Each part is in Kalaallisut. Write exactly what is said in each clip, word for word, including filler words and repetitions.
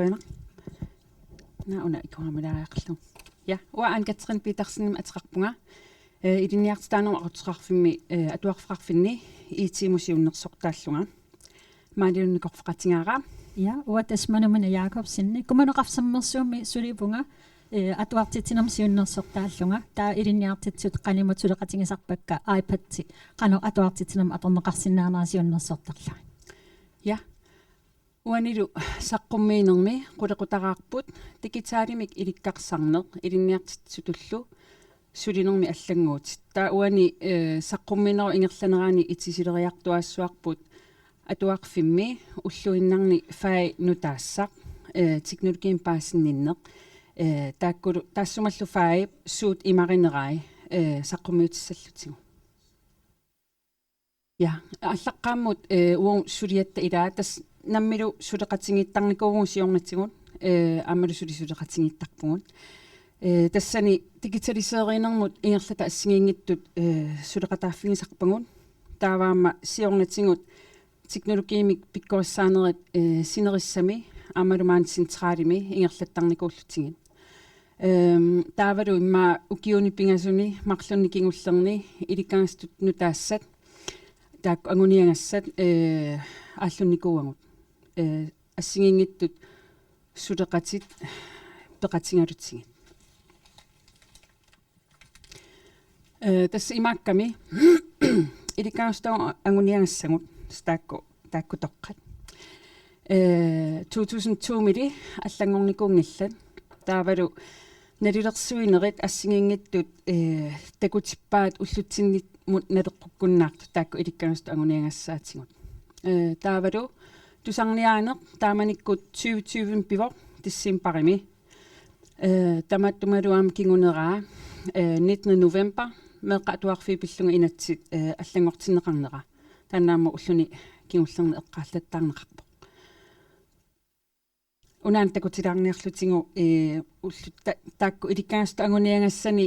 Qujanaq. Naa una ikuamalaariaqarlugu. Ja, uanga Anne-Katrin Petersenimik ateqarpunga. Eh, ilinniartitaanermut aquttoqarfimmi, eh, atuarfeqarfinni I T-mut siunnersortaallunga. Maaliunnikorfeqatigaara. Ja, uanga tassa Manumina Jakobsen. Kommune Qaffarsermersuumi sulivunga, eh, atuartitsinermut siunnersortaallunga. Taava ilinniartitsisut qanimut suleqatigisarpakka iPad-i qanoq atuartitsinermut atorneqarsinnaanera siunnersortarlugit. Ja. Uanilu saqqummiinermi qulequtaraarput digitalimik ilikkarsarneq ilinniartitsisutullu sulinermi allannguutit. Taava uani, eh, saqqummiinerup ingerlanerani itisileriartuaassuarput atuarfimmi ulluinnarni fagit nutaassaq, eh, teknologiimik paasinninneq. Eh, taakkulu, taassumalu fagip suut imarinerai, eh, saqqummiutissallutigu. Ja, aallaqqaammut, eh, uagut suliatta ilaa, tassa nammineq suleqatigiittarnikuuvugut siornatigut, eh, aammalu suli suleqatigiittarpugut. Eh, tassani digitaliseerinermut ingerlata assigiinngitsut, eh, suleqataaffigisarpagut. Taava aamma siornatigut teknologiimik pikkorissaanerit, eh, sinerissami aammalu maani centralimi ingerlattarnikuullutigit. Ehm, taavalu immaqa ukiuni pingasuni marlunni kingullerni ilikkagassatut nutaassat, taakku anguniagassat, eh, aallunnikuuagut. Eh, assigiinngitsut suleqatit peqatigaluttigit. Eh, tassa imaakkami ilikkagassatut anguniagassagut, tassa taakku, taakku toqqat. Eh, to tusind to-mili allanngornikuunngillat. Taavalu nalilersuinerit assigiinngitsut, eh, takutippaat ullutsinnit-, -mut naleqqukkunnaartut taakku ilikkagassatut anguniagassaatigut. Eh, taavalu tusarniaaneq taamanikkut tyve tyve pivoq decembarimi. Eh, tamattumalu aamma kinguneraa, eh, nittende november, meeqqat atuarfiit pillugit inatsit, eh, allanngortinneqarnera. Taanna aamma ulluni kingullerni eqqaallattaarneqarpoq. Unaana takutilaarniarlutigu, eh, ullut ta-, taakku ilikkagassatut anguniagassani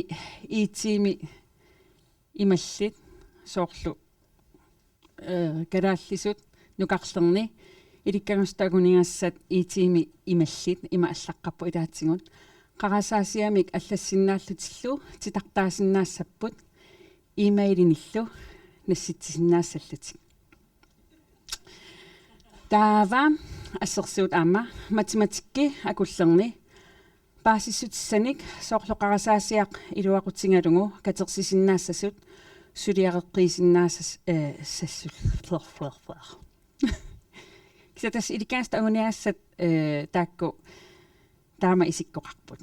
I T-mi imallit soorlu, eh, kalaallisut nukarlerni ilikkagassatut anguniagassat I T-mi imallit ima allaqqapput ilaatigut. Qarasaasiamik allassinnaallutillu titartaasinnaassapput e-mailinillu nassitsisinnaassallutik. Taava assersuut aamma matematikki akullerni paasissutissanik soorlu qarasaasiaq iluaqutigalugu katersisinnaassasut suliareqqiisinnaasas-, eh, sassul-, fler, fler, fler. Kisianni tassa ilikkagassatut anguniagassat, eh, taakku taama isikkoqarput.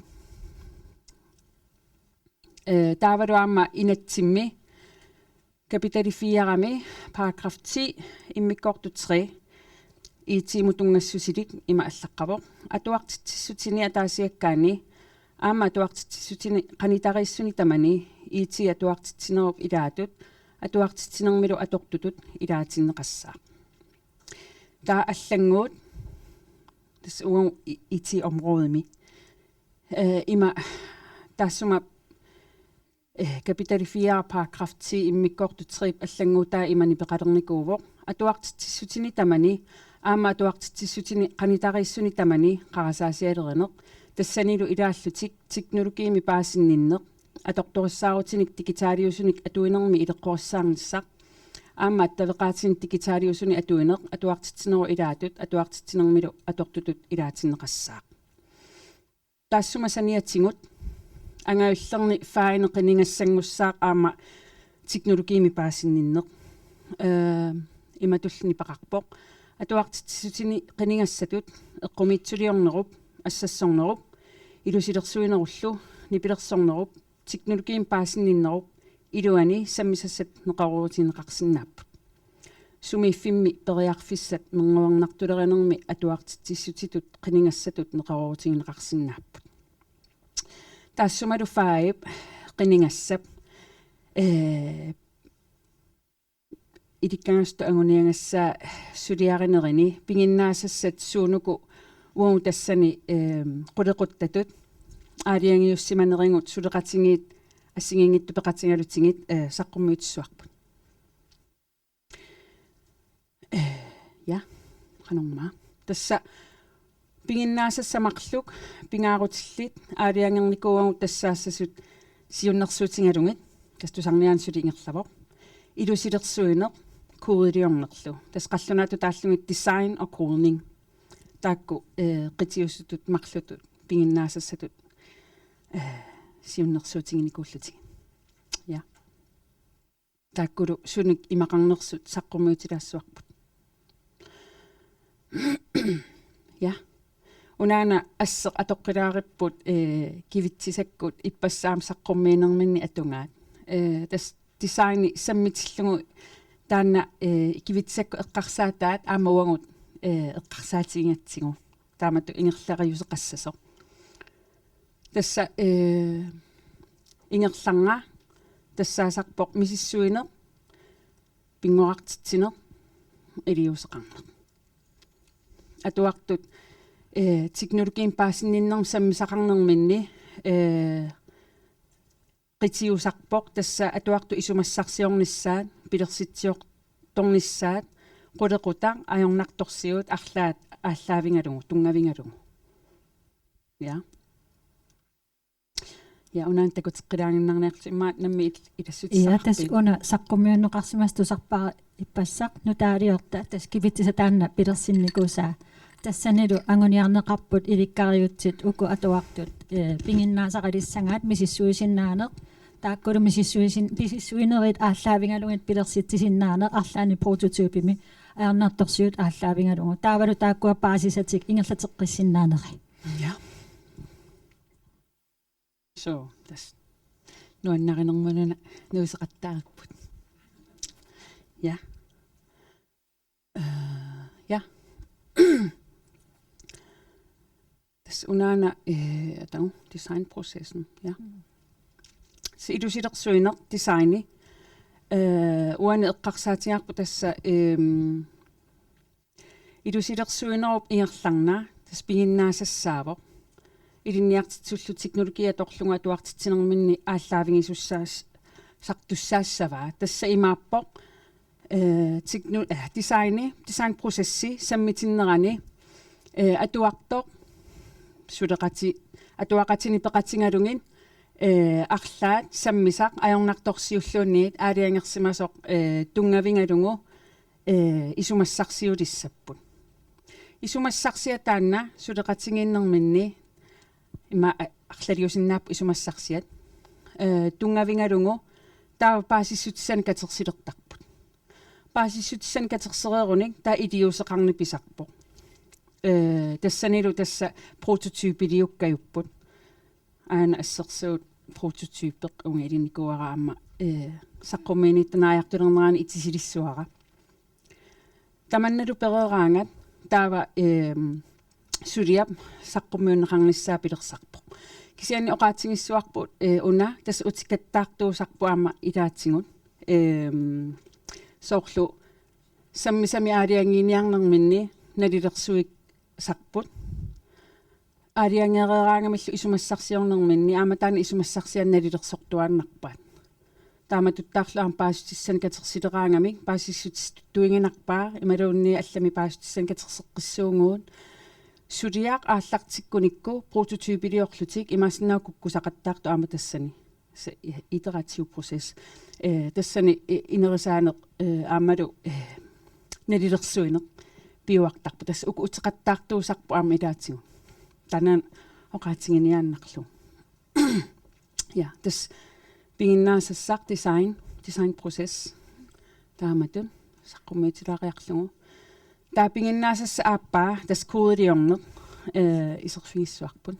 Eh, taavalu aamma inatsimmi kapitali fire-mi paragraf ti immikkoortoq tre I T-mut tunngassusilik ima allaqqavoq. Atuartitsissutini ataasiakkaani aamma atuartitsissutini qanitariissuni tamani I T atuartitsinerup ilaatut atuartitsinermilu atortutut ilaatinneqassaaq. Taava allannguut, tassa uagut I-, I T-områdemi. Eh, ima taassuma, eh, kapitali fire paragraf ti immikkoortoq tre allannguutaa ima nipeqalernikuuvoq. Atuartitsissutini tamani, aamma atuartitsissutini qanitariissuni tamani qarasaasialerineq. Tassanilu ilaallutik teknologiimik paasinninneq, atortorissaarutinik digitaaliusunik atuinermi ileqqorissaarnissaq. Aamma attaveqaatinik digitaaliusunik atuineq, atuartitsinerup ilaatut, atuartitsinermilu atortutut ilaatinneqassaaq. Taassuma saniatigut angajullerni fagini qinigassanngussaaq aamma teknologiimik paasinninneq. Eh, imatullu nipeqarpoq. Atuartitsissutini qinigassatut eqqumiitsuliornerup, assassornerup, ilusilersuinerullu nipilersornerup, teknologiimik paasinninnerup iluani sammisassat neqeroorutigineqarsinnaapput. Sumiiffimmi periarfissat minguarnartulerinermi atuartitsissutitut qinigassatut neqeroorutigineqarsinnaapput. Taassumalu fagip qinigassap, eh, ilikkagassatut anguniagassaa suliarinerini piginnaasassat suunuku uagut tassani, ehm, qulequttatut aalajangiussimanerigut suleqatigiit assigiinngitsut peqatigalutigit, eh, saqqummiutissavarput. Eh, ja, qanormaa. Tassa piginnaasassat marluk pingaarutillit aalajangernikuuagut tassaassasut siunnersuutigalugit, tassa tusarniaaneq suli ingerlavoq. Ilusilersuineq, koodiliornerlu. Tassa qallunaatut taallugit design og kodning. Taakku, eh, qitiusutut marlutut piginnaasassatut, eh, siunnersuutiginikuullutigit. Ja. Taakkulu sunik imaqarnersut saqqummiutilaassavarput. Ja. Unaana asseq atoqqilaaripput, eh, kivitsisakkut ippassaq aamma saqqummiinerminni atugaat. Eh, tassa designi sammitillugu taanna, eh, kivitsisakkut eqqarsaataat aamma uagut, eh, eqqarsaatigigatsigu. Taamatut ingerlariuseqassasoq. Tassa, eh, ingerlaannaq tassaasarpoq misissuineq, pinngorartitsineq, iliuuseqarneq. Atuartut, eh, teknologiimik paasinninnermik sammisaqarnerminni, eh, qitiusarpoq tassa atuartut isumassarsiornissaat, pilersitsiortornissaat, qulequtaq, ajornartorsiut, arlaat aallaavigalugu, tunngavigalugu. Ja. Ja, unaana takuteqqilaaginnarniarlugu immaqa nammineq il-, ilassutissaqarpit? Ja, tassa una saqqummiunneqarsimasoq tusarpara ippassaq nutaaliorta, tassa kivitsisaq taanna pilersinnikuusaa. Tassanilu anguniarneqarput ilikkariutsit uku atuartut, eh, piginnaasaqalissagaat misissuisinnaaneq. Taakkulu misissuisin-, misissuinerit aallaavigalugit pilersitsisinnaaneq arlaannik prototypimik ajornartorsiut aallaavigalugu. Taavalu taakkua paasisatik ingerlateqqissinnaanerit. Ja. So, tassa nuannarinermut una nuiseqattaarput. Ja. Øh, ja. Tassa unaana, eh, atagu designprocessen, ja. Mm. Tassa ilusilersuineq designi. Eh, uani eqqarsaatigaarput tassa, ehm, ilusilersuinerup ingerlaannaq, tassa piginnaasassaavoq. Ilinniartitsisullu teknologi atorlugu atuartitsinerminni aallaavigisussaas-, sartussaassavaa. Tassa imaappoq, eh, tekno-, eh, designi, designprocessi sammitinnerani, eh, atuartoq suleqati-, atuaqatini peqatigalugit, eh, arlaat sammisaq ajornartorsiulluunniit aalajangersimasoq, eh, tunngavigalugu, eh, isumassarsiulissapput. Isumassarsiat taanna suleqatigiinnerminni ima a-, arlaliusinnaapput isumassarsiat, eh, tunngavigalugu taava paasissutissanik katersilertarput. Paasissutissanik katersereerunik taava iliuuseqarneq pisarpoq. Eh, tassanilu tassa prototypiliukkajupput. Aana assersuut prototypeq uunga ilinnikuuara aamma, eh, saqqummiinitta naajartulernerani itisilissuara. Tamannalu pereeraangat taava, ehm, suliap saqqummiunneqarnissaa pilersarpoq. Kisianni oqaatigissavarput, eh, una tassa utikattaartuusarput aamma ilaatigut. Ehm, soorlu sammisamik aalajangiiniarnerminni nalilersuisarput. Aalajangereeraangamillu isumassarsiornerminni aamma taanna isumassarsiat nalilersortuaannarpaat. Taamatuttaarlu aamma paasissutissanik katersileraangamik paasissutissatut tuiginarpaa imaluunniit allamik paasissutissanik katerseqqissuugut. Suliaq aallartikkunikku prototypiliorlutik imaassinnaavoq kukkusaqattaartut aamma tassani. Se-, iterativ proces. Eh, tassani i-, inerisaaneq, eh, aammalu, eh, nalilersuineq piuartarpoq. Tassa uku uteqattaartuusarput aamma ilaatigut. Taanna oqaatiginiaannarlugu. Ja, tassa piginnaasassaq design, designproces. Taamatut saqqummiutilaariarlugu. Taava piginnaasassap aappaa, tassa koodiliorneq, eh, iserfigissavarput.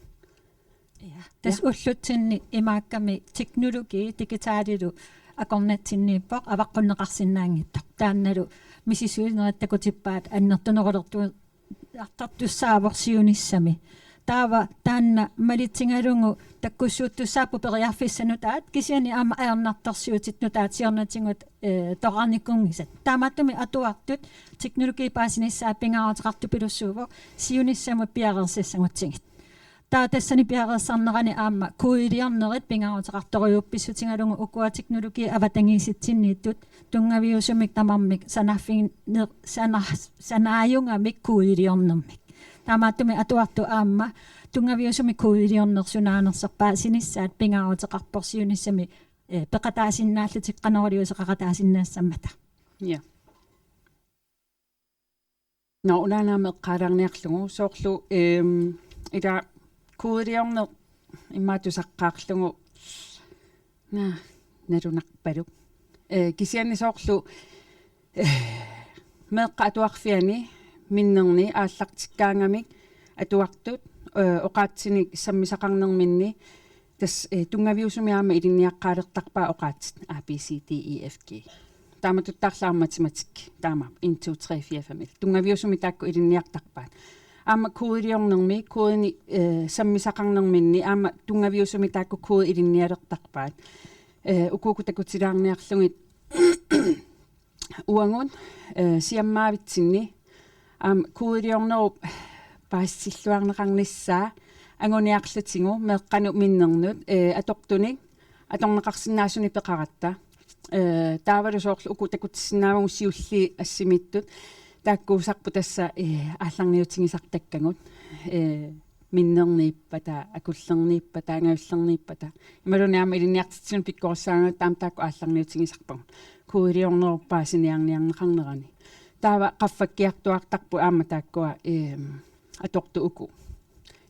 Ja. Tassa, ja, ullutsinni imaakkami teknologi digitalilu akornatsinniippoq avaqqunneqarsinnaanngitsoq. Taannalu misissuinerit takutippaat annertunerulertu-, artartussaavoq siunissami. Taava taanna malitsigalugu takkussuuttussaapput periarfissat nutaat, kisianni aamma ajornartorsiutit nutaat siornatigut, eh, toqqarnikuunngisat. Taamaattumik atuartut teknologi paasinissaa pingaaruteqartupilussuuvoq siunissamut piareersassagutsigit. Taava tassani piareersarnerani aamma koodiliornerit pingaaruteqartorujussuuppissutigalugu ukua teknologi avatangiisitsinniittut tunngaviusumik tamarmik sanarfigine-, sanar-, sanaajugamik koodiliornermik. Taamaattumik atuartut aamma tunngaviusumik kodeerneq sunaanersoq paasinissaat pingaaruteqarpoq siunissami, eh, peqataasinnaallutik qanoruliuseqaqataasinnaassammata. Ja. Nå, unaana aamma eqqaalaarniarlugu soorlu, ehm, ila kodeerneq immaqa tusaqqaarlugu. Naa, nalunarpaluk. Eh, kisianni soorlu, eh, meeqqat atuarfianni minnerni aallartikkaangamik atuartut, eh, oqaatsinik sammisaqarnerminni tassa, eh, tunngaviusumik aamma ilinniaqqaalertarpaat oqaatsit A, B, C, D, E, F, G. Taamatuttaarlu aamma matematik, taama en, to, tre, fire, fem. Tunngaviusumik taakku ilinniartarpaat. Aamma kodeernermi, kodeni, eh, sammisaqarnerminni, aamma tunngaviusumik taakku kode ilinnialertarpaat. Eh, ukuuku takutilaarniarlugit uagut, eh, siammaavitsinni, aamma kodeernerup paasisilluarneqarnissaa anguniarlutigu meeqqanut minnernut, eh, atortunik atorneqarsinnaasunik peqaratta. Eh, taavalu soorlu uku takutissinnaavagut siulliit assimiittut. Taakkuusarput tassa, eh, aallarniutigisartakkagut. Eh, minnerniippata, akullerniippata, angajullerniippata. Imaluunniit aamma ilinniartitsinut pikkorissaagaangatta aamma taakku aallarniutigisarpagut. Kodeernerup paasiniarniarneqarnerani. Taava qaffakkiartuaartarput aamma taakkua, eh, atortut uku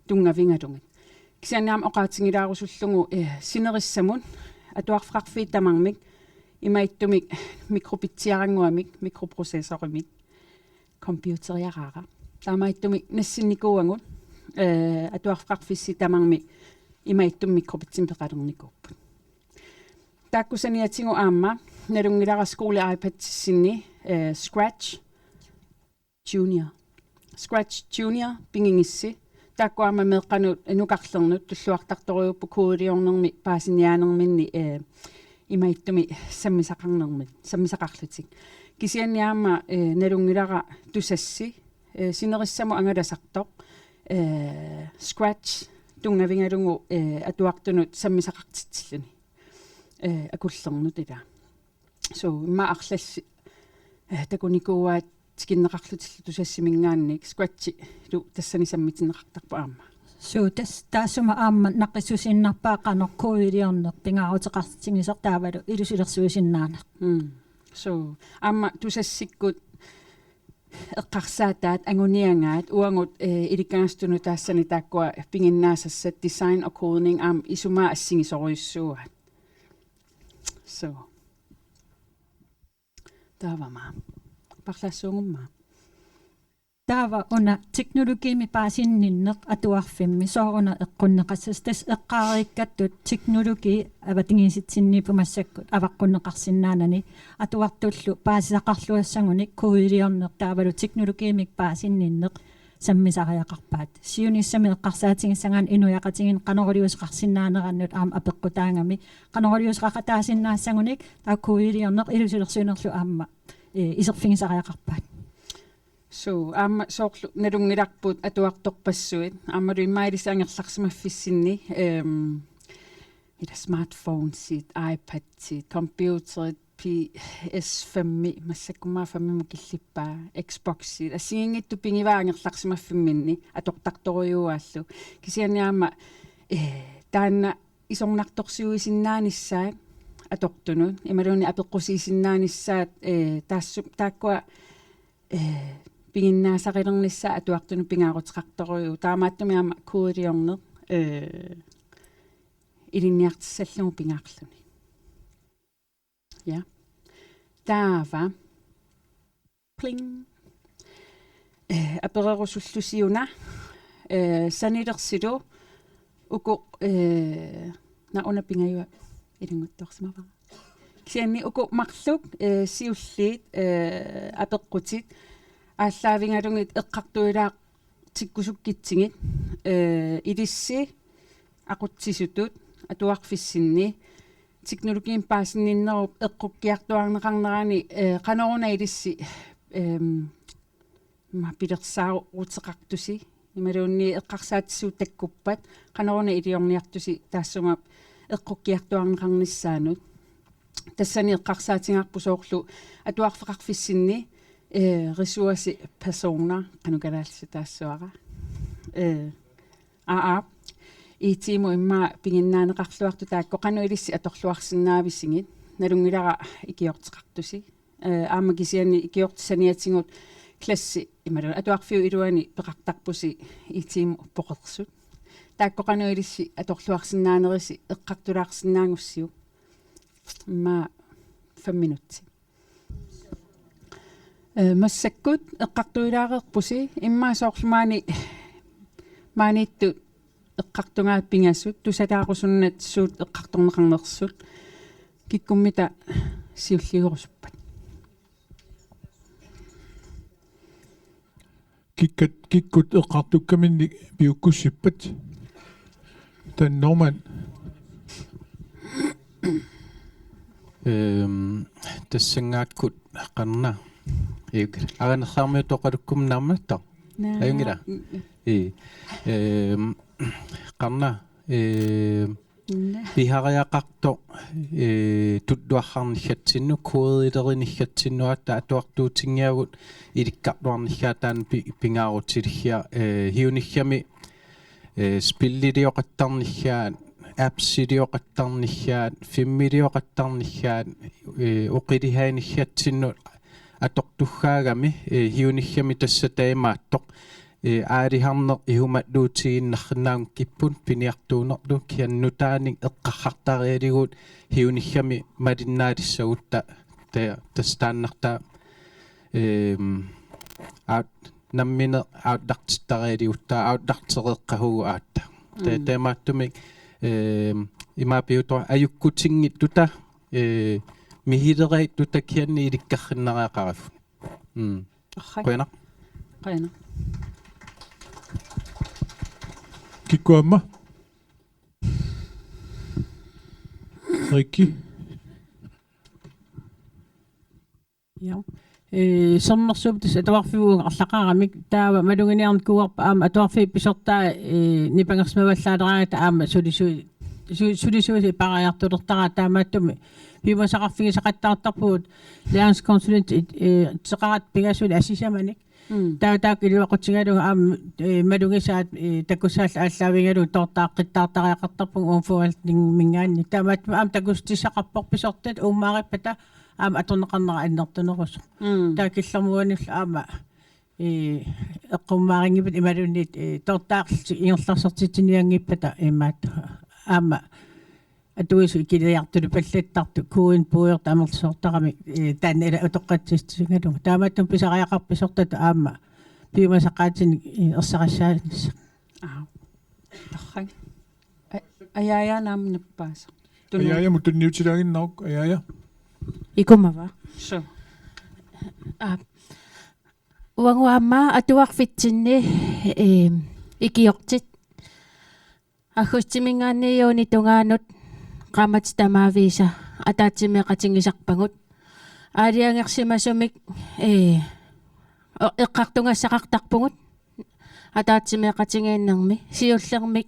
tunngavigalugit. Kisianni aamma oqaatigilaarusullugu, eh, sinerissamut atuarfeqarfiit tamarmik imaattumik mikrobitsiarannguamik, mikroprocessorimik, computeriaraara. Taamaattumik nassinnikuuagut, eh, atuarfeqarfissi tamarmik imaattumik mikrobitsimik peqalernikuupput. Taakku saniatigut aamma nalunngilara Skole iPadsissinni, eh, Scratch Junior. Scratch Junior pigigissi. Taakku aamma meeqqanut nukarlernut tulluartartorujuupput kodeernermi paasiniaanerminni, eh, imaattumik sammisaqarnermik, sammisaqarlutik. Kisianni aamma, eh, nalunngilara Tusassi, eh, sinerissamut angalasartoq, eh, Scratch tunngavigalugu, eh, atuartunut sammisaqartitsilluni. Eh, akullernut ila. So, immaqa arlallit, eh, takunikuuaat tikinneqarlutillu Tusassiminngaanniit Scratchilu tassani sammitinneqartarpoq aamma. So, tas-, taassuma aamma naqissusiinnarpaa qanoq kodeerneq pingaaruteqartigisoq taavalu ilusilersuisinnaaneq. Mm. So, aamma Tusassikkut eqqarsaataat anguniagaat uagut, eh, ilikkagassat tunuttaassani taakkua piginnaasassat design og kodning aamma isumaa assigisorujussuuaat. So. Taavami. Parlassuugumma. Taava una teknologiimik paasinninneq atuarfimmi sooruna eqqunneqassasoq, tassa eqqaariikkattut teknologi avatangiisitsinniippoq massakkut avaqqunneqarsinnaanani atuartullu paasisaqarluassagunik kodeerneq taavalu teknologiimik paasinninneq sammisariaqarpaat. Siunissami eqqarsaatigissagaanni inuiaqatigiinni qanoruliuseqarsinnaanerannut aamma apeqqutaagami qanoruliuseqaqataasinnaassagunik taava kodeerneq ilusilersuinerlu aamma, eh, iserfigisariaqarpaat. So, aamma soorlu nalunngilarput atuartorpassuit, aammalu immaqa ilissi angerlarsimaffissinni, ehm, ila smartphonesit, iPadsit, computerit, P S fem, massakkummaa femimut killippaa, Xboxit, assigiinngitsut pigivaa angerlarsimaffimminni atortartorujuuaallu. Kisianni aamma, eh, taanna isornartorsiuisinnaanissaat atortunut, imaluunniit apeqqusiisinnaanissaat, eh, taassu-, taakkua, eh, piginnaasarilernissaat atuartunut pingaaruteqartorujuuvoq, taamaattumik aamma kodeerneq, eh, ilinniartissallugu pingaarluni. Ja. Taava. Pling. Eh, apererusullusiuna. Eh, sanilersilu uku, eh, na una pingajua ilannguttoorsimavara. Kisianni uku marluk, eh, siulliit, eh, apeqqutit aallaavigalugit eqqartuilaar- tikkusukkitsigit, eh, ilissi aqutsisutut atuarfissinni teknologiimik paasinninnerup eqqukkiartuaarneqarnerani, eh, qanoruna ilissi, ehm, ma pilersaaruteqartusi, imaluunniit eqqarsaatissut takkuppat, qanoruna iliorniartusi taassuma eqqukkiartuaarneqarnissaanut. Tassani eqqarsaatigaarput soorlu atuarfeqarfissinni, eh, ressourcepersoner, qanoq kalaallisut taassavara. Eh, aa, aa. IT-mut immaqa piginnaaneqarluartut taakku qanoq ilissi atorluarsinnaavisigit, nalunngilara ikiorteqartusi. Eh, aamma kisianni ikiortit saniatigut klassi imaluunniit atuarfiup iluani peqartarpusi IT-mut poqersut. Taakku qanoq ilissi atorluarsinnaanerisi eqqartulaarsinnaagussiuk. Immaqa fem minutsit. Eh, massakkut eqqartuilaareerpusi, immaqa soorlu maani, maaniittut eqqartugaat pingasut, tusalaarusunnat suut eqqartorneqarnersut, kikkummita siulliuerusuppat. Kikkat, kikkut eqqartukkaminnik piukkussippat? Taanna Norman. Ehm, tassanngakkut qanna. Iuk. Aganarlaarmiut oqalukkum naammatta. Naa. Ajunngila? Mm, mm. Ii. Ehm, qanna. Ehm, Naa. Pisariaqartoq, eh, tulluarniarniatsinnut, kodelerniatsinnut aatsaat atuartuutinngilagut ilikkarluarniarniataa pi-, pingaarutilerniarniarniagaa, eh, siunissami, eh, spillilioqattarniarniagaa, appsilioqattarniarniagaa, filmilioqattarniarniagaa, eh, oqilihaaniatsinnut atortugaagami, eh, siunissami tassa taamaattoq, eh, aalisarneq ihumalluutigiinnarsinnaanngikkipput piniartuunerlu kisianni nutaanik eqqarsartarialugit siunissami malinnaalissagutta ta-, tassa taannartaa, ehm, aat-, nammineq aallartittarialugutta aallartereeqqavugut aatsaat. Ta-, Mm. Taamaattumik, ehm, imaappoq piutua ajukkutinngitsuta, eh, misileraatsuta kisianni ilikkarsinnariaqarivugut. Mm. Arrak. Qujanaq. Qujanaq. Kikkut aamma? Rikki? Ja. Eh, sermersuup tassa atuarfiup arlaqaramik taava maluginiarnikuuarput aamma atuarfiit pisortaat, eh, nipangersimavallaaleraangata aamma sulisui-, su-, sulisuisa ipariartulertaraat taamaattumik piumasaqarfigisaqattaartarpugut læringskonsulentit, eh, seqarat pingasuni asisamanik. Mm. Taava taakku iluaqutigalugu aamma, eh, malugisaat, eh, takussaallu aallaavigalugu toortaaqqittartariaqartarpugut uuma forvaltningiminngaanniit. Taamaattumik aamma takussutissaqarpoq pisortat uummaarippata aamma atorneqarnera annertunerusoq. Mm. Taava killormuanillu aamma, eh, eqqummaarinngippat imaluunniit, eh, toortaarlutik ingerlaarsertitsinianngippata imaattoq aamma atuisut ikiliartulipallattartut K N-puigorta amerlasoortaramik, eh, taanna ila utoqqatsissutigalugu. Taamaattumik pisariaqarpoq pisortat aamma piumasaqaatinik, eh, ersarissaanissaq. Aa. Torrak. A-, Ajaajaa aamma nappaasaq. Tunu. Ajaajamut tunniutilaaginnaruk, Ajaaja. Ikumava? Suu. Aa. Uagut aamma atuarfitsinni, eh, ikiortit aggustiminngaanniit juunip tungaanut qaammatit tamaviisa ataatsimeeqatigisarpagut. Aalajangersimasumik, eh, o-, eqqartugassaqartarpugut ataatsimeeqatigiinnermi. Siullermik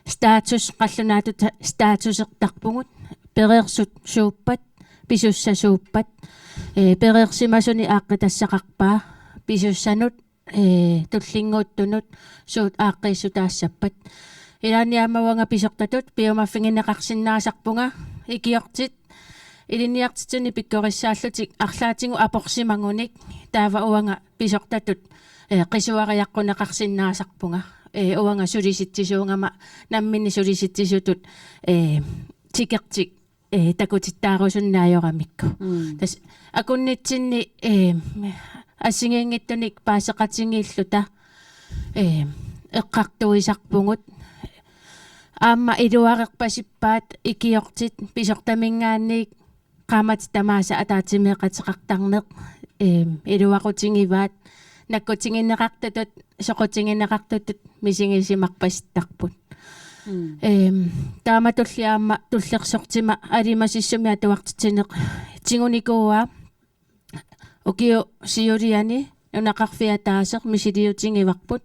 status, qallunaatut statusertarpugut. Pereersut suuppat, pisussat suuppat, eh, pereersimasunik aaqqitassaqarpa, pisussanut, eh, tullinnguuttunut suut aaqqiissutaassappat. Ilaanni aamma uanga pisortatut piumaffigineqarsinnaasarpunga, ikiortit ilinniartitsinermi pikkorissaallutik arlaatigut aporsimagunik, taava uanga pisortatut, eh, qisuariaqquneqarsinnaasarpunga. Eh, uanga sulisitsisuugama namminneq sulisitsisutut, eh, tikertik, eh, takutittaarusunneq ajoramikku. Mm. Tassa akunnitsinni, eh, assigiinngitsunik paaseqatigiilluta, eh, eqqartuisarpugut. Aamma iluarerpasippaat ikiortit pisortaminngaanniit qaammatit tamaasa ataatsimeeqateqartarneq, eh, iluaqutigivaat, nakkutigineqartutut, soqutigineqartutut misigisimarpasittarput. Mm. Ehm, taamatulli aamma tullersortima alimasissumik atuartitsineq tigunikuuaa. Ukiup siuliani nunaqarfiit ataaseq misiliutigivarput,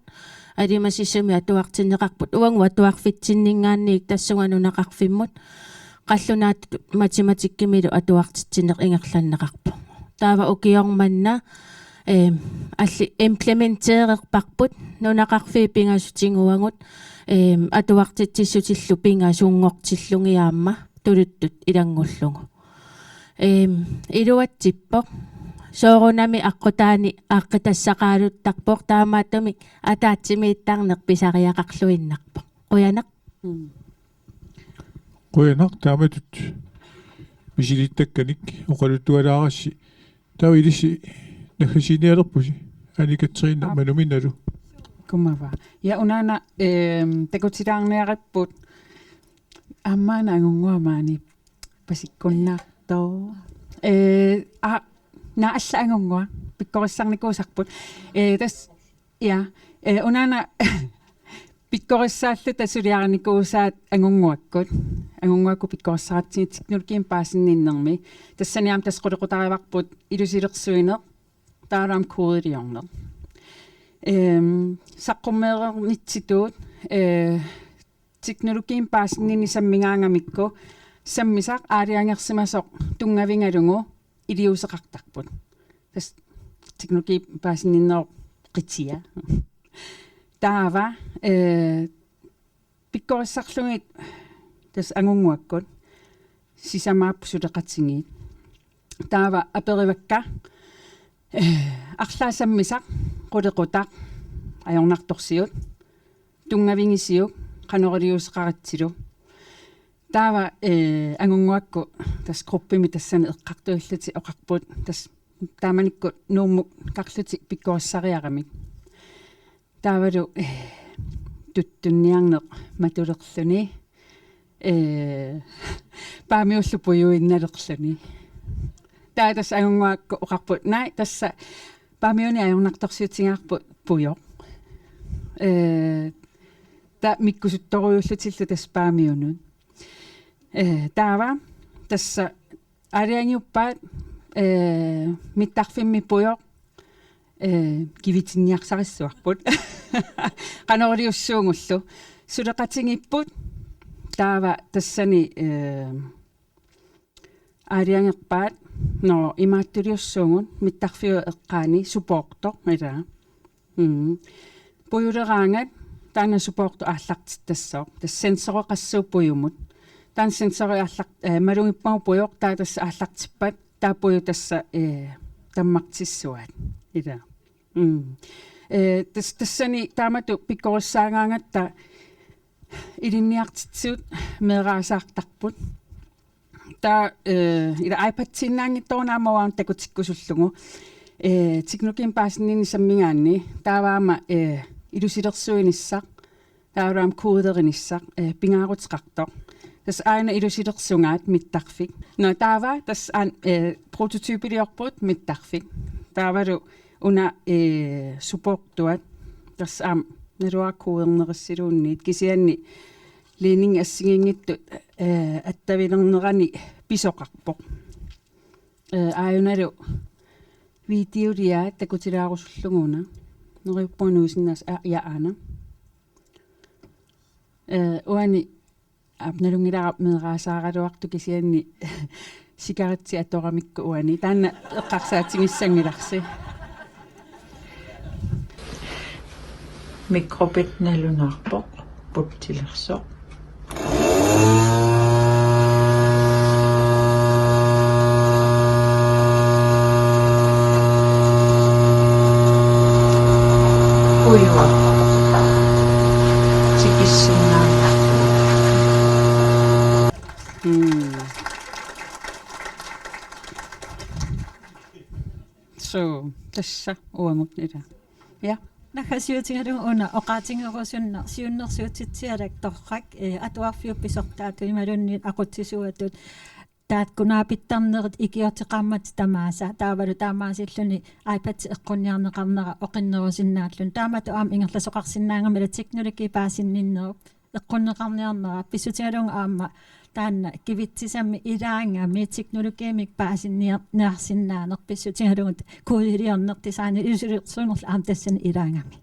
alimasissumik atuartinneqarput, uagut atuarfitsinninngaanniit tassunga nunaqarfimmut qallunaatut matematikkimilu atuartitsineq ingerlanneqarpoq. Taava ukioq manna, Ehm, alli implementeererparput nunaqarfiit pingasut tiguagut, ehm, atuartitsissutillu pingasunngortillugit aamma tuluttut ilanngullugu. Ehm, iluatsippoq. Soorunami aqqutaani aaqqitassaqaaluttarpoq, taamaattumik ataatsimiittarneq pisariaqarluinnarpoq. Qujanaq. Mm. Qujanaq taamatut misilittakkanik oqaluttualaarassi. Taava ilissi naggasiinialerpusi. Anni-Katrine Aap. Manuminalu. Kumava. Ja unaana, ehm, takutilaarniaripput. Aamma una angunnguaq maani pasikkunnaartoq. Eh, a, naa alla angunnguaq. Pikkorissarnikuusarput. Eh, tas, ja, eh, unaana pikkorissaalluta suliarinikuusaat angunnguakkut. Angunnguakkut pikkorissaratsigu teknologiimik paasinninnermi. Tassani aamma tassa qulequtarivarput ilusilersuineq, taavalu aamma koodiliorneq. Ehm, saqqummeerernitsitut, eh, teknologiimik paasinninneq sammigaangamikku sammisaq aalajangersimasoq tunngavigalugu iliuuseqartarput. Tassa teknologiimik paasinninnerup qitia. Taava, eh, pikkorissarlugit tassa angunnguakkut sisamaapput suleqatigiit. Taava aperivakka, eh, arlaat sammisaq, qulequtaq, ajornartorsiut, tunngavigisiuk, qanoq iliuuseqaratsilu. Taava, eh, angunnguakkut tassa gruppimi tassani eqqartuillutik oqarput, tassa taamanikkut Nuummukarlutik pikkorissariaramik. Taavalu, eh, tuttunniarneq matulerluni, eh, Paamiullu pujuinnalerluni. Taava tassa angunnguakkut oqarput, naa, tassa Paamiuni ajornartorsiutigaarput pujoq. Eh, taava mikkusuttorujuullutillu tassa Paamiunut. Eh, taava tassa aalajangiuppaat, eh, mittarfimmi pujoq, eh, kivitinniarsarissuarput. Qanoq iliussuugullu. Suleqatigiipput, taava tassani, eh, aalajangerpaat, nå, imaattuliussuugut, mittarfiup eqqaani supportoq, ilaa. Mm. Pujuleraangat taanna supportoq aallartittassaaq. Tassa sensoreqassaaq pujumut. Taanna sensori aallart-, eh, malugippagu pujoq, taava tassa aallartippat, taava puju tassa, eh, tammartissuaat. Ilaa. Mm. Eh, tas-, tassani taamatut pikkorissaagaangatta ilinniartitsisut meeraasaartarput. Taava, eh, ila iPad-iinnaanngitsoq una aamma uanga takutikkusullugu. Eh, teknologiimik paasinninneq sammigaanni. Taava aamma, eh, ilusilersuinissaq. Taava aamma kooderinissaq, eh, pingaaruteqartoq. Tassa aana ilusilersugaat mittarfik. Nå, taava tassa aana, eh, prototypiliorput mittarfik. Taavalu una, eh, supportuat. Tassa aamma naluara koodernerussiluunniit. Kisianni ledning assigiinngitsut, eh, attavilernerani pisoqarpoq. Eh, aajunalu videoliaa takutilaarusullugu una. Neriuppunga nuisinnaasoq, aa, ja aana. Eh, uani aap nalunngilara meeraasaaraluartoq kisianni cigaretsit atoramikku uani. Taanna eqqarsaatigissanngilarsi. Mikrobit nalunaarpoq, putsilersoq. Ujuaq. Tikissinnaa. Mm. So, tassa uagut ila. Ja. Naggasiutigalugu una oqaatigerusunneq siunnersuutitsialak torrak, eh, atuarfiup pisortaatut imaluunniit aqutsisuatut taakku naapittarnerit ikiorteqarmatik tamaasa, taavalu taamaasilluni iPad eqqunniarneqarnera oqinnerusinnaalluni. Taamatut aamma ingerlasoqarsinnaagami ila teknologi paasinninnerup eqqunneqarniarnera, pissutigalugu aamma taanna kivitsisami ilaagami teknologiimik paasinniar-, niarsinnaaneq, pissutigalugu koodiliorneq, designi ilusilersuinerlu aamma tassani ilaagami.